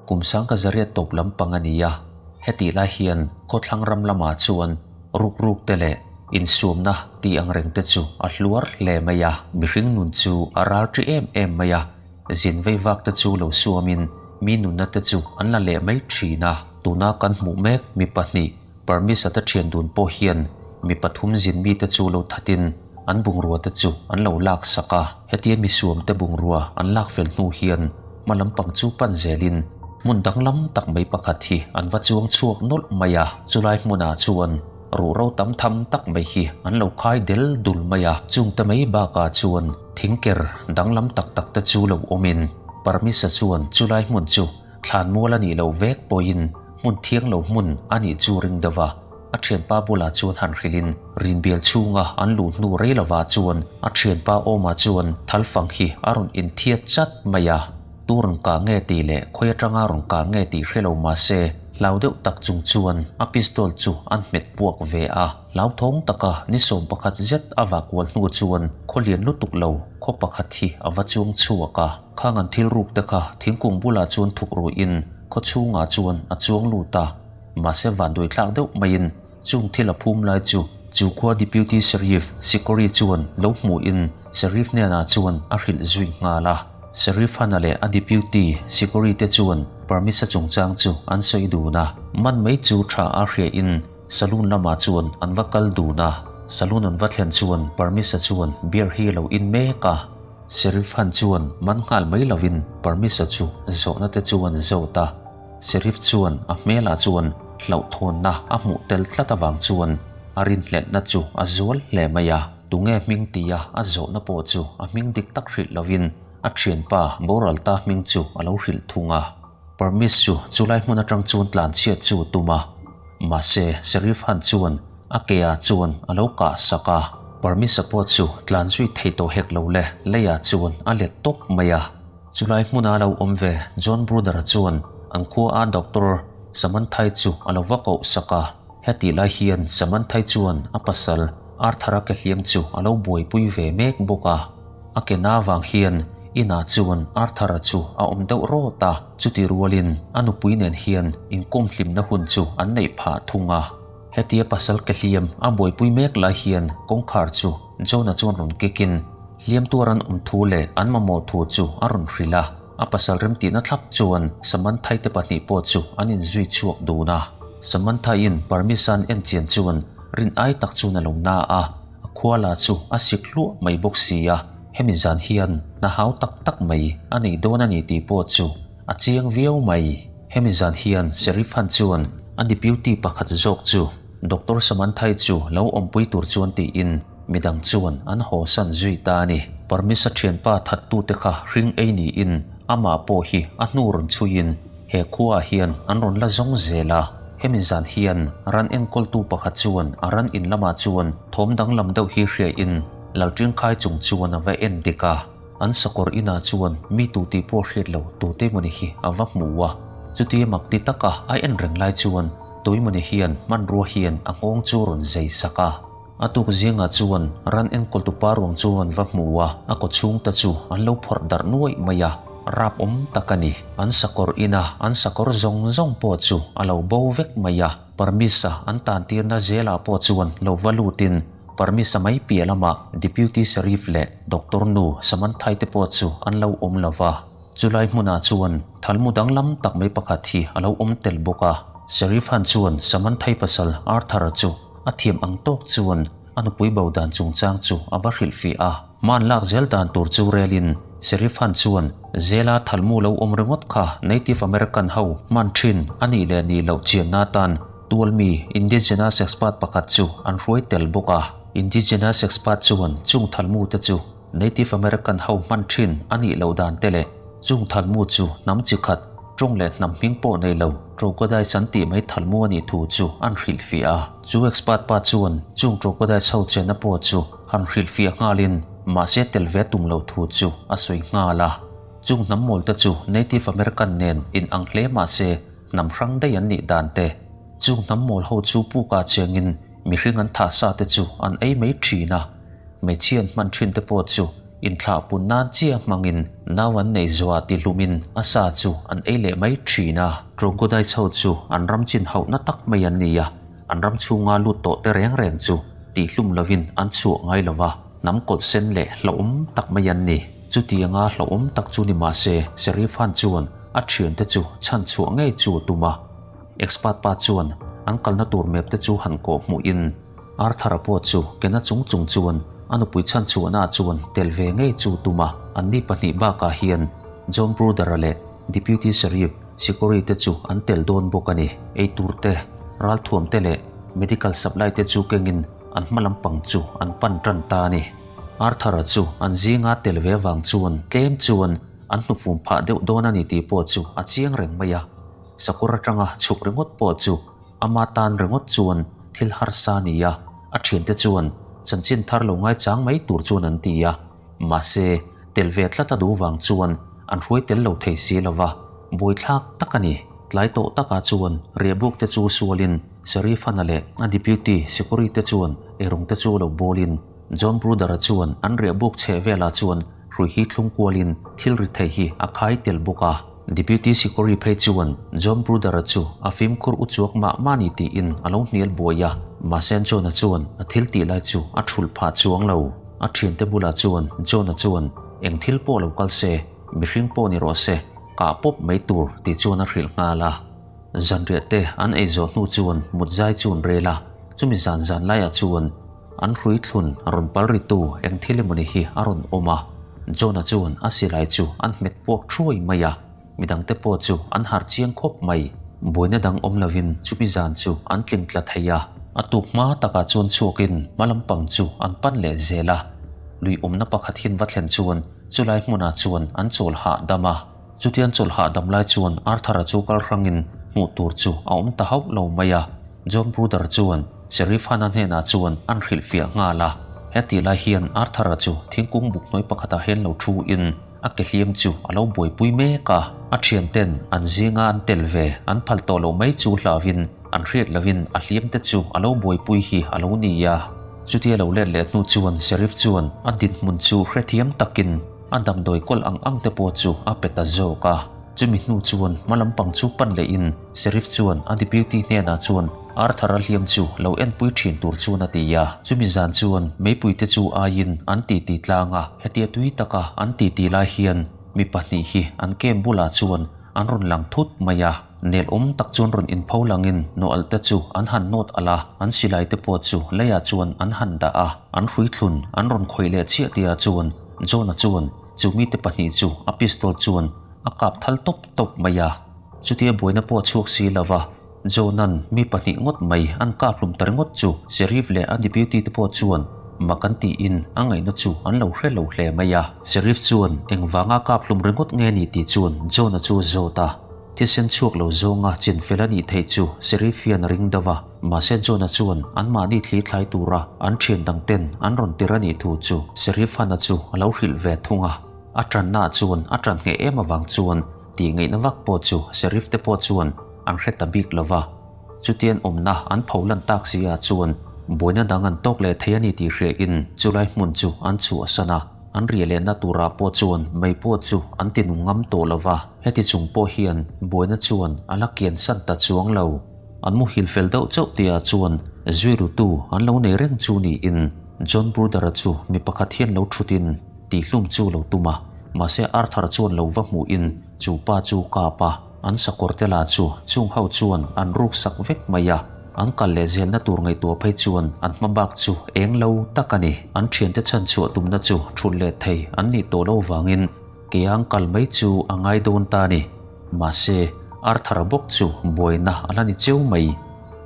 Kum 1800 tawp lampang a ni a, hetih lai hian khawthlang ram lamah chuan rukruk te leh insuamna tih ang reng te chu a hluar hle mai a. Mihring nun chu a ral ṭi em em mai a, zin vei vak te chu lo suamin mi nunna te chu an la leh mai ṭhin a. Tuna kan hmuh mek mi pahnih Parmisa te ṭhian dun pawh hian mi pathum zin mite chu lo thatin an bungrua te chu an lo lak sak a. Hetia misuam te bungrua an lak fel hnu hian hma lampang chu pan zelin hmun danglam tak mai pakhat hi an va chuang chhuak nawlh mai a. Chulai hmunah chuan ruhro tam tham tak mai hi an lo khai del dul mai a. Chungte mai bakah chuan thingker danglam tak tak te chu lo awmin Parmisa chuan chulai hmun chu Thlanmual a nih loh vek pawhin hmun thiang lo hmun a nih chu ring deuh a, a thianpa bulah chuan han hrilhin rinbial chhunga an luh hnu rei lovah chuan a thianpa awmah chuan thalfang hi a rawn inthiat chat mai a, tu rawn kah nge tih leh khawi atanga rawn kah nge tih hre lo mahse hlau deuh tak chung chuan a pistol chu an hmet puak ve a. Hlauthawng taka ni 11 zet a vahkual hnu chuan khaw lian lutuk lo khaw pakhat hi a va chuang chhuak a. Khang an thil ruk te kha thingkung bulah chuan thuk ruihin khaw chhungah chuan a chuang lut a, mahse vanduai thlak deuh maiin chung thil a phum lai chu chu khua Deputy Sheriff Sikori chuan lo hmuhin Sheriff hnenah chuan a hrilh zui nghal a. Sheriff Hanna leh a Deputy Sikori te chuan Parmisa chungchang chu an sawi dun a, man mai chu tha a hriain Saloon lamah chuan an va kal dun a, Saloon an va thlen chuan Parmisa chuan beer hi a lo in mek a. Sheriff Han chuan man nghal mai lovin Parmisa chu zawhna te chu an zawt a. Sheriff chuan a hmelah chuan hlauhthawnna a hmuh tel tlat avang chuan a rinhletna chu a zual hle mai a. Tunge hming tia a zawhna pawh chu a hming dik tak hrilh lovin a thianpa boral ta hming chu a lo hrilh thung a. Parmis chu chulai hmun atang chuan tlanchhiat chu a tum a. Mahse, Sheriff Han chuan a ke ah chuan a lo kah sak a. Parmisa pawh chu tlan zui thei tawh hek lo le, leiah chuan a let tawp mai a. Chulai hmuna lo awm ve John Bruder-a chuan an khua a Doctor Samanthai chu a lo va koh sak a. Hetih lai hian Samanthai chuan a pasal Arthur-a ke hliam chu a lo buaipui ve mek bawk a. A ke na vang hian inah chuan Arthur-a chu a awm deuh rawt a, chuti rualin a nupui nen hian inkawm hlimna hun chu an neih phah thung a. Hetia pasal ke hliam a buaipui mek lai hian kawngkhar chu Jonah chuan rawn kekin hliam tuar an awm thu leh an mamawh thu chu a rawn hrilh a. A pasal remtihna thlap chuan Samantha-i te pahnih pawh chu an inzui chhuak dun a. Samantha-in Parmisa-an en chian chuan rin ai tak chuan a lo na a, a khua la chu a sik hluah mai bawk si a, hemi zan hian hna hau tak tak mai a nei dawn a ni tih pawh chu a chiang viau mai. Hemi zan hian Sheriff Han chuan a deputy pakhat zawk chu Doctor Samantha-i chu lo awmpui tur chuan tiin midang chuan an haw san zui ta a ni. Parmisa thianpa thattute kha hring ei niin amah pawh hi a hnu rawn chhuiin he khuaah hian an rawn la zawng zel a. Hemi zan hian ran enkawltu pakhat chuan a ran in lamah chuan thawm danglam deuh hi hriain Lalṭingkhai chung chuan a va en dik a. An sakawr inah chuan mi tu tih pawh hriat lo tute mawni hi a va hmu a, chutia mak ti taka a en reng lai chuan Tuimawni hian hmanrua hian a nghawng chu rawn zai sak a. A tuk zingah chuan ran enkawltu pa ruang chu an va hmu a, a kaw chhungte chu an lo phawrh darh nuaih mai a, rap awm tak a ni. An sakawr ina an sakawr zawng zawng pawh chu a lo bo vek mai a, Parmisa an tantirna zelah pawh chuan lo va lutin Parmisa mai piah lamah Deputy Sheriff leh Doctor nu Samanthai te pawh chu an lo awm lo va. Chulai hmunah chuan thalmu danglam tak mai pakhat hi a lo awm tel bawk a. Sheriff han chuan Samanthai pasal Arthur-a chu a thiam ang tawk chuan a nupui bo dan chungchang chu a va hrilhfiah a. Hma an lak zel dan tur chu relin Sheriff han chuan zela thalmu lo awm ringawt kha Native American ho hman thin a nih leh nih loh chianna atan Tualmi, indigenous expert pakhat chu an hruai tel bawk a. Indigenous expert chuan chung thalmu te chu Native American ho hman thin a nih loh dan te leh chung thalmu chu hnam chi khat, tawng leh hnam hming pawh nei lo, crocodiles an tih mai thalmu a nih thu chu an hrilhfiah a. Chu expert pa chuan chung crocodiles ho chenna pawh chu han hrilhfiah nghalin mahse tel ve tum loh thu chu a sawi nghal a. Chung hnam mawl te chu Native American nen inang hle mahse Hnam hrang daih an nih dan te, chung hnam mawl ho chu pukah chengin mihring an thah sa te chu an ei mai thin a, hmeichhia an hman thin te pawh chu Inthlah pun nan chiah hmangin nau an nei zuah ti hlumin a sa chu an ei leh mai thin a. Troglodytes ho chu an ram chin hauhna tak mai an ni a, an ram chhunga lut tawh te reng reng chu tihhlum lovin an chhuah ngai lo va, hnam kawlh sen leh hlauhawm tak mai an ni. Chutianga hlauhawm tak chu ni mah se, Sheriff Han chuan a thiante chu chhan chhuah ngei chu a tum a. Expert pa chuan an kalna tur map te chu han kawh hmuhin Arthur-a pawh chu kena chung chung chuan a nupui chhanchhuahnaah chuan tel ve ngei chu tum a. Anni pahnih bakah hian John Bruder-a leh Deputy Sheriff Sikory te chu an tel dawn bawk a ni. Eitur te, ralthuam te leh medical supply te chu kengin an hma lampang chu an pan tan ta a ni. Arthur-a chu an zinga tel ve vang chuan tlem chuan an hnufum phah deuh dawn a ni tih pawh chu a chiang reng mai a. Sakawr atanga chhuk ringawt pawh chu ama tan ringawt chuan thil harsa a ni a, a thiante chuan chanchin thar lo ngaichang mai tur chuan an ti a, mahse tel ve tlat a duh vang chuan an hruai tel lo thei si lo va, buaithlak tak a ni. Tlai tawh takah chuan riahbuk te chu sualin Sheriff-ana leh a deputy Sikuri te chuan eirawng te chu lo bawlin John Bruder-a chuan an riahbuk chheh velah chuan hrui hi thlung kualin thil ri thei hi a khai tel bawk a. Deputy Sikori phei chuan John Bruder-a chu a fimkhur u chuak mah mah ni tiin a lo hnial buai a, mahse John-a chuan a thil tih lai chu a thulh phah chuang lo. A thiante bulah chuan John-a chuan eng thil pawh lo kal se, mihring pawh ni rawh se, kah pawp mai tur tih chuan a hrilh nghal a. Zanriah te an ei zawh hnu chuan mut zai chu an rel a, chumi zan zan laiah chuan An hrui thlun rawn pal ritu eng thil emawni hi a rawn awm a, John-a chuan a silai chu an hmet puak thuai mai a, midangte pawh chu an harh chiang khawp mai. Buaina dang awm lovin chumi zan chu an tling tla thei a, a tuk hma takah chuan chhuakin hma lampang chu an pan leh zel a, lui awmna pakhat hian va thlen chuan chulai hmunah chuan an chawl hahdam a. Chutiang chawlh hahdam lai chuan Arthur-a chu kal hrangin hmuh tur chu a awm ta hauh lo mai a. John Bruder chuan Sheriff Hanna hnenah chuan an hrilhfiah nghal a. Hetih lai hian Arthur-a chu thingkung buk hnuai pakhatah hian lo thu in a ke hliam chu a lo buaipui mek a. A thianten an zinga an tel ve an phal tawh loh mai chu hlauhin an hriat lohin a hliam te chu a lo buaipui hi a lo ni a. Chutia lo let leh hnu chuan Sheriff chuan a dinhmun chu hrethiam takin A damdawi kawl ang ang te pawh chu a pe ta zawk a. Chumi hnu chuan hma lampang chu pan lehin Sheriff chuan a deputy hnenah chuan Arthur-a hliam chu lo enpui thin tur chuan a ti a. Chumi zan chuan meipui te chu aiin an titi tlang a, hetia tui taka an titi lai hian mi pahnih hi an camp bulah chuan an rawn lang thut mai a. Nel awm tak chuan rawn inpho langin nawalh te chu an han nawt alh a, an silai te pawh chu leiah chuan an han dah a. An hrui thlun an rawn khawih leh chiah tihah chuan John-a chuan chu mite pahnih chu a pistol chuan a kap thal tawp tawp mai a. Chutia buaina pawh a chhuak si lo va, John-a'n mi pahnih ngawt mai an kap hlum ta ringawt chu Sheriff leh a deputy te pawh chuan mak an tiin a ngaihna chu an lo hre lo hle mai a. Sheriff chuan engvanga kap hlum ringawt nge ni tih chuan John-a chu a zawt a. Thisen chhuak lo zawnga chinfel a nih theih chu Sheriff hian a ring deuh a, mahse John-a chuan anmahni thli thlai tura an thian dang ten an rawn tir a nih thu chu Sheriff Hanna chu a lo hrilh ve thung a. A tanna chuan a tan ngheh em avang chuan tih ngaihna vak pawh chu Sheriff te pawh chuan an hre ta bik lo va. Chutian awmna an pho lan tak si ah chuan buaina dang an tawk leh thei a ni tih hria in chulai hmun chu an chhuahsan a, an riah lehna turah pawh chuan mei pawh chu an ti nung ngam tawh lo va, heti chung pawh hian buaina chuan a la kian san ta chuang lo. An muhil fel deuh chauh tih ah chuan zui rutu an lo nei reng chu niin John Bruder-a chu mi pakhat hian lo thut in tihhlum chu lo tum a, mahse Arthur chuan lo va hmuh in chu pa chu kap a. An sakawr te lah chu chung ho chuan an ruk sak vek mai a, an kal leh zelna tur ngaihtuah phei chuan an hma bak chu eng lo tak a ni. An thiante chhan chhuah tumna chu thut leh thei an nih tawh lo vangin keang kal mai chu a ngai dawn ta a ni. Mahse, Arthur bawk chu buaina a la ni cheu mai.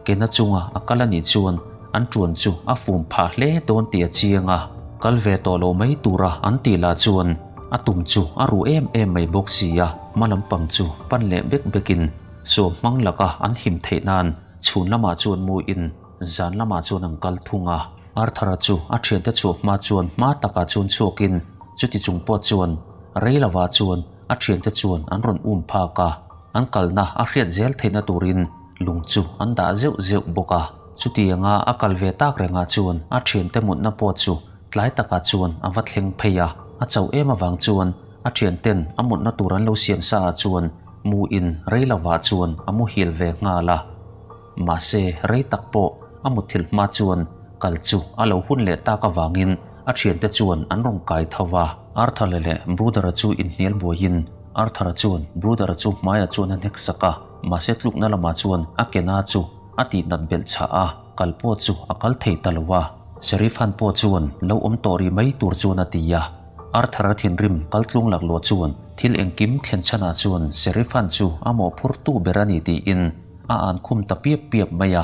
Kena chunga a kal a nih chuan an tuan chu a fum phah hle dawn tih a chiang a, kal ve tawh lo mai tura an tih lah chuan a tum chu a ruh em em mai bawk si a, hma lampang chu pan leh bek bekin sawm hmang laka an him theih nan chhun lamah chuan muin zan lamah chuan an kal thung a. Arthur-a chu a thiante chhuah hma chuan hma takah chuan chhuakin chuti chung pawh chuan rei lovah chuan a thiante chuan an rawn um phak a, an kalna a hriat zel theihna turin Lung chu an dah zeuh zeuh bawk a, chutianga a kal ve tak rengah chuan a thiante mutna pawh chu tlai takah chuan a va thleng phei a. A chauh em avang chuan a thianten a mutna tur an lo siam sa ah chuan mu in rei lovah chuan a muhil ve nghal a. Mahse rei tak pawh a mutthilh hma chuan kal chu a lo hun leh tak avangin a thiante chuan an rawn kai tho va. Arthur-a leh Bruder-a chu inhnial buaiin Arthur-a chuan Bruder-a chu hmaiah chuan a hnek sak a, mahse tlukna lamah chuan a ke na chu a tihnat belh chhah a, kal pawh chu a kal thei ta lo a. Sheriff Han pawh chuan lo awm tawh rih mai tur chuan a ti a. Arthur-a thinrim kal tlung lakluah chuan thil engkim thlen chhanah chuan Sheriff Han chu a mawhphurtu ber a ni tiin a an khum ta piap piap mai a.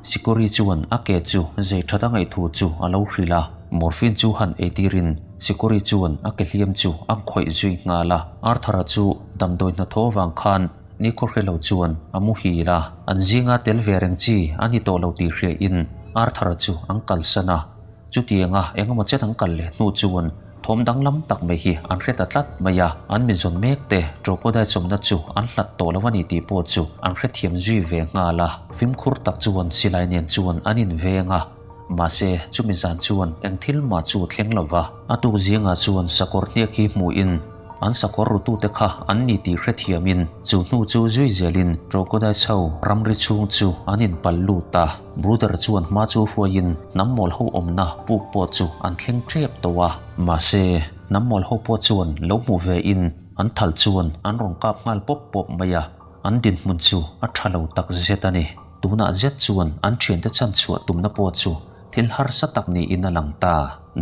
Sikori chuan a ke chu zei that a ngaih thu chu a lo hrilh a, morphine chu han ei tirin Sikori chuan a ke hliam chu a khawih zui nghal a. Arthur-a chu damdawi hnathawh avang khan nikhaw hre lo chuan a muhil a, an zinga tel ve reng chi a ni tawh lo tih hriain Arthur-a chu an kalsan a. Chutianga engemaw chen an kal leh hnu chuan thawm danglam tak mai hi an hre ta tlat mai a, an mi zawn mek te crocodile chawmna chu an hlat tawh lo a ni tih pawh chu an hrethiam zui ve nghal a. Fimkhur tak chuan silai nen chuan an inveng a, mahse chumi zan chuan eng thil mah chu thleng lo va. A tuk zingah chuan sakawr hniak hi hmuhin An sakawr rutute kha an ni tih hrethiamin chu hnu chu zui zelin crocodile chho ramri chhung chu an inpal lut a. Bruder chuan hma chu hruaiin hnam mawl ho awmna puk pawh chu an thleng tep tawh a. Mahse, hnam mawl ho pawh chuan lo hmu vein an thal chuan an rawn kap nghal pawp pawp mai a, an dinhmun chu a tha lo tak zet a ni. Tunah zet chuan an thiante chhanchhuah tumna pawh chu Thil harsa tak niin a lang ta.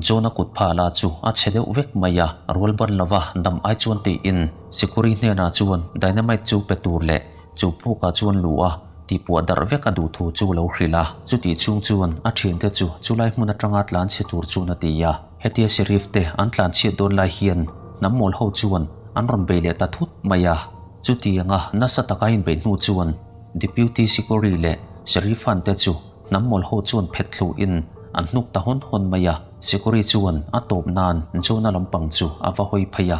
John-a kut phah lah chu a chhe deuh vek mai a, rual ban lova dam ai chuan tiin Sikuri hnenah chuan dynamite chu pe tur leh chu pukah chuan luh a tihpuah darh vek a duh thu chu lo hrilh a. Chutih chhung chuan a thiante chu chulai hmun atanga tlan chhe tur chuan a ti a. Hetia Sheriff te an tlan chhiat dawn lai hian hnam mawl ho chuan an rawn bei leh ta thut mai a. Chutianga nasa taka inbeih hnu chuan Deputy Sikuri leh Sheriff han te chu Hnam mawl ho chuan phet thlu in an hnuk ta hawn hawn mai a, Sikuri chuan a tawp nan Jona lampang chu a va hawi phei a.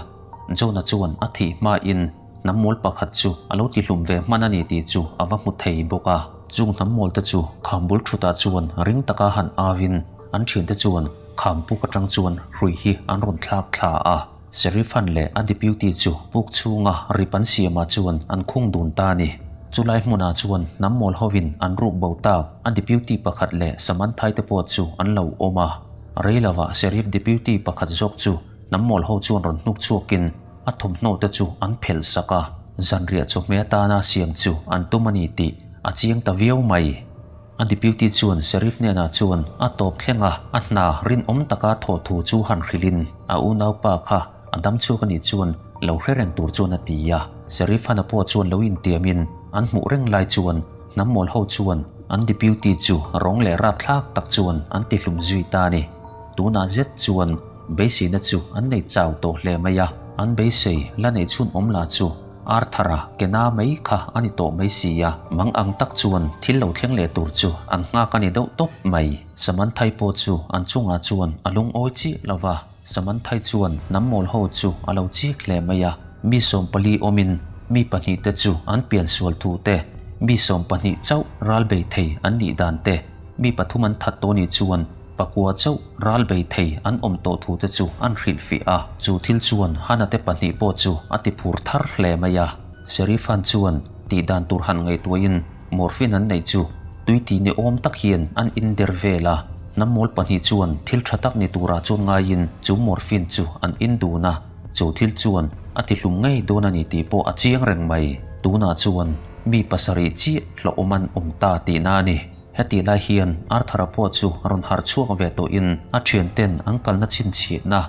Jona chuan a thih hma in hnam mawl pakhat chu a lo ti hlum ve hman a ni tih chu a va hmu thei bawk a. Chung hnam mawl te chu kham bul thut ah chuan ring taka han au in an thian te chuan kham puk atang chuan hrui hi an rawn thlak thla a. Sheriff Han leh a deputy chu puk chhunga rip an siamah chuan an khung dun ta a ni. Chulai hmunah chuan hnam mawl hovin an ruk bo tak a deputy pakhat leh Samanthai te pawh chu an lo awm a. Rei lovah Sheriff deputy pakhat zawk chu hnam mawl ho chuan rawn hnuk chhuakin a thawmhnaw te chu an phelh sak a. Zanriah chawhmeh atana siam chu an tum a ni tih a chiang ta viau mai. A deputy chuan Sheriff hnenah chuan a tawp thleng a, a hna rinawm taka thawh thu chu han hrilhin a unaupa kha a dam chhuak a nih chuan lo hre reng tur chuan a ti a. Sheriff Hana pawh chuan lo intiamin an hmuh reng lai chuan hnam mawl ho chuan an deputy chu rawng leh rapthlak tak chuan an ti hlum zui ta a ni. Tunah zet chuan beiseina chu an nei chau tawh hle mai a, an beisei la neih chhun awm lah chu Arthur-a ke na mai kha a ni tawh mai si a, mang ang tak chuan thil lo thleng leh tur chu an nghak a ni deuh tawp mai. Samanthai pawh chu an chungah chuan a lungawi chiah lo va, Samanthai chuan hnam mawl ho chu a lo chik hle mai a, mi 14 awmin mi pahnihte chu an pian sual thu te, mi 12 chauh ral bei thei an nih dan te, mi pathum an that tawh nih chuan Pakua chauh ral bei thei an awm tawh thu te chu an hrilh fih a, chu thil chuan Hana te pahnih pawh chu a ti phur thar hle mai a. Sherifan chuan tih dan tur han ngaihtuahin morphine an neih chu tui ti ni awm tak hian an in der vel a, hnam mawl pahnih chuan thil tha tak ni turah chuan ngaiin chu morphine chu an in dun a, chu thil chuan a ti hlum ngei dawn a ni tih pawh a chiang reng mai. Tunah chuan mi pasarih chiah hlauhawm an awm ta tihna a ni. Hetih lai hian Arthur-a pawh chu a rawn harh chhuak ve tawhin a thianten an kalna chhinchhiahna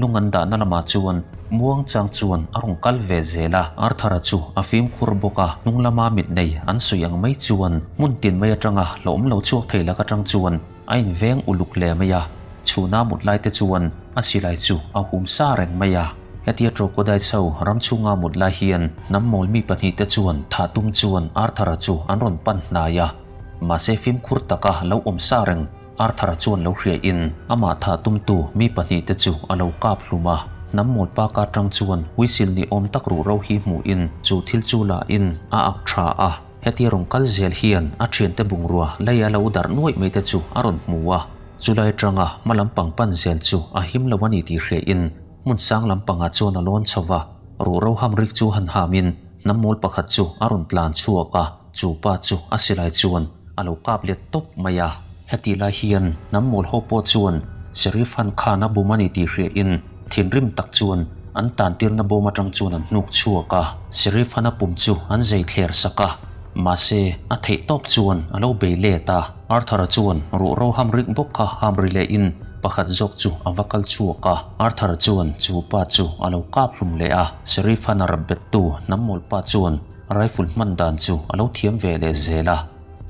lung an dahna lamah chuan muang chang chuan a rawn kal ve zel a. Arthur-a chu a fimkhur bawk a, hnung lama mit nei an sawi ang mai chuan hmun tin mai atanga hlauhawm lo chhuak thei lak atang chuan a inveng uluk hle mai a, chhuna mut lai te chuan a silai chu a hum sa reng mai a. Hetia crocodile chho ram chhunga mut lai hian hnam mawl mi pahnihte chuan thah tum chuan Arthur-a chu an rawn pan hnai a. Mahse fimkhur taka lo awm sa reng Arthur-a chuan lo hriain amah thah tumtu mi pahnihte chu a lo kap hlum a. Hnam mawl pa ka tang chuan whistle ni awm tak ruh ro hi hmuhin chu thil chu lahin a ak tha a. Hetia rawn kal zel hian a thiante bungrua lei a lo darh nuaih mai te chu a rawn hmu a. Chulai atanga hma lampang pan zel chu a him lo a ni tih hriain. Hmun sang lampangah chuan a lawn chho va, ruhro hamrik chu han hamin hnam mawl pakhat chu a rawn tlan chhuak a, chu pa chu a silai chuan a lo kap let tawp mai a. Hetih lai hian hnam mawl ho pawh chuan Sheriff Han khan a bum a ni tih hriain thinrim tak chuan an tantirna bawm atang chuan an hnuk chhuak a, Sheriff Han a pum chu an zei thler sak a, mahse a theih tawp chuan a lo bei let a. Arthur-a chuan ruhro ham rik bawk kha ham ri lehin pakhat zawk chu a va kal chhuak a. Arthur chuan chu pa chu a lo kap hlum leh a. Sheriff Hana rap bettu hnam mawlpa chuan rifle hman dan chu a lo thiam ve leh zel a.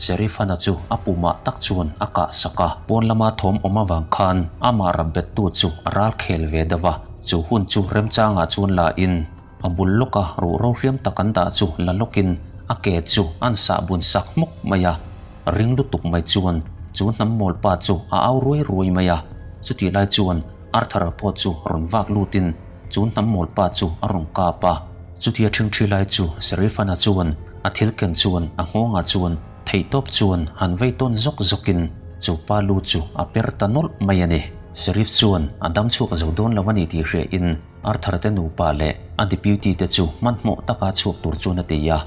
Sheriff Hana chu a pumah tak chuan a kah sak a. Pawn lama thawm awm avang khan amah rap bettu chu a ral khel ve deuh a. Chu hun chu remchangah chuan la in A bul lawka ruhro hriam tak an dah chu la lawkin a ke chu an sah bun sak hmawk mai a, ring lutuk mai chuan chu hnam mawl pa chu a au ruai ruai mai a. Chutih lai chuan Arthur-a pawh chu rawn vak lutin chu hnam mawl pa chu a rawn kap a. Chutia ṭhingṭhi lai chu Serifana chuan a thil ken chuan a nghawngah chuan theihtawp chuan han vei tawn zawk zawkin chu pa lu chu a per ta nawlh mai a ni. Sheriff chuan a dam chhuak zo dawn lo a ni tih hriain Arthur te nupa leh a deputy te chu hmanhmawh taka chhuak tur chuan a ti a.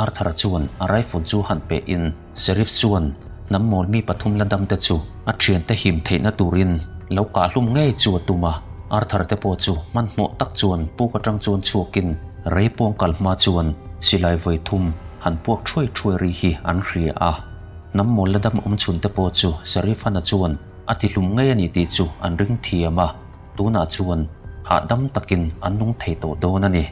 Arthur chuan a rifle chu han peh in Sheriff chuan hnam mawl mi pathum la dam te chu a thiante him theihna turin lo kahhlum ngei chu a tum a. Arthur te pawh chu hmanhmawh tak chuan puk atang chuan chhuakin rei pawng kal hma chuan silai vawi thum han puak thuai thuai ri hi an hria a. Hnam mawl la dam awm chhun te pawh chu Sheriff Hana chuan a tihlum ngei a ni tih chu an ring thiam a. Tunah chuan hahdam takin an nung thei tawh dawn a ni.